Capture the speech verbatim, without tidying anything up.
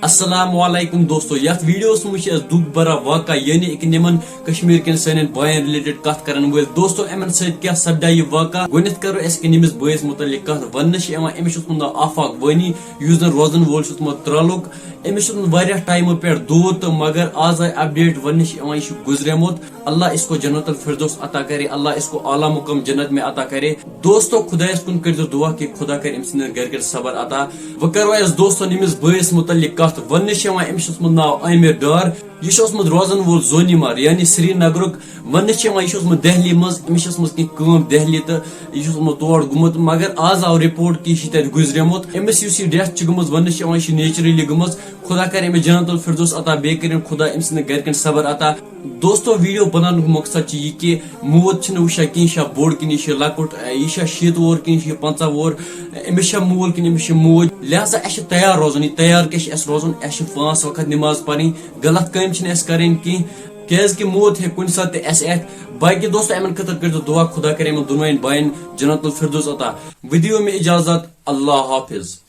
السلام علیکم دوستو، یتھ ویڈیوس منٛز چھِ أسۍ دُکھ بھرا واقعہ، یعنی أکۍ نِمن کشمیر کٮ۪ن سانٮ۪ن باین رِلیٹڈ کتھ کرن وٲلۍ۔ دوستو، یِمن سۭتۍ کیٛاہ سپدیو یہِ واقعہ؟ گۄڈٕنٮ۪تھ کرو أسۍ أکۍ نِمِس بٲیِس مُتعلق کتھ۔ وننہٕ چھِ یِوان، أمِس چھُ اوسمُت ناو آفاق وٲنی، یُس زن روزن وول چھُ اوسمُت ترٛالُک۔ أمِس چھُ اوسمُت واریاہ ٹایمہٕ پٮ۪ٹھ دود، تہٕ مگر آز آیہِ اپڈیٹ وننہٕ چھِ یِوان، یہِ چھُ گُزریومُت۔ اللہ اس کو جنت الفردوس عطا کرے، اللہ اس کو اعلیٰ مقام جنت میں عطا کرے۔ دوستو، خدایس کُن کٔرۍزیو دعا کہ خدا کرِ أمۍ سٕنٛدٮ۪ن گرِکٮ۪ن صبر عطا۔ وۄنۍ کرو أسۍ دوستن أمِس بٲیِس مُتعلق کتھ۔ وننہٕ چھِ یِوان، أمِس چھُ اوسمُت ناو عامر ڈار۔ یہِ چھُ اوسمُت روزن وول زونیمار، یعنی سرینگرُک۔ وننہٕ چھِ یِوان، یہِ چھُ اوسمُت دہلی منٛز، أمِس چھِ ٲسمٕژ کینٛہہ کٲم دہلی تہٕ یہِ چھُ اوسمُت تور گوٚمُت، مگر آز آو رپورٹ کہِ یہِ چھُ تتہِ گُزریومُت۔ أمِس یُس یہِ ڈیتھ چھِ گٔمٕژ، وننہٕ چھِ یِوان، یہِ چھِ نیچرلی گٔمٕژ۔ خدا کرِ أمِس جنت الفردوس عطا، بیٚیہِ کٔرِن خدا أمۍ سٕنٛدٮ۪ن گرِکٮ۪ن صبر عطا۔ دوستو، ویڈیو بناونُک مقصد چھُ یہِ کہِ موت چھِنہٕ وٕچھان کینٛہہ، یہِ چھا بوٚڑ کِنہٕ یہِ چھُ لۄکُٹ، یہِ چھا شیٖتھ وُہُر کِنہٕ یہِ چھُ پنٛژاہ وُہُر، أمِس چھا مول کِنہٕ أمِس چھِ موج۔ لہذا اَسہِ چھُ تیار روزُن، یہِ تیار کیٛاہ چھُ اَسہِ روزُن؟ اَسہِ چھِ پانٛژھ وقت نماز پرٕنۍ، غلط کامہِ چھِنہٕ اَسہِ کرٕنۍ کینٛہہ، کیٛازِ کہِ موت ہیٚکہِ کُنہِ ساتہٕ تہِ اَسہِ اَتھِ۔ باقی دوستو، یِمن خٲطرٕ کٔرۍزیو دعا، خدا کرِ یِمن دۄنوَے باین جنت الفردوس عطا۔ وۄنۍ دِیِو مےٚ اجازت، اللہ حافظ۔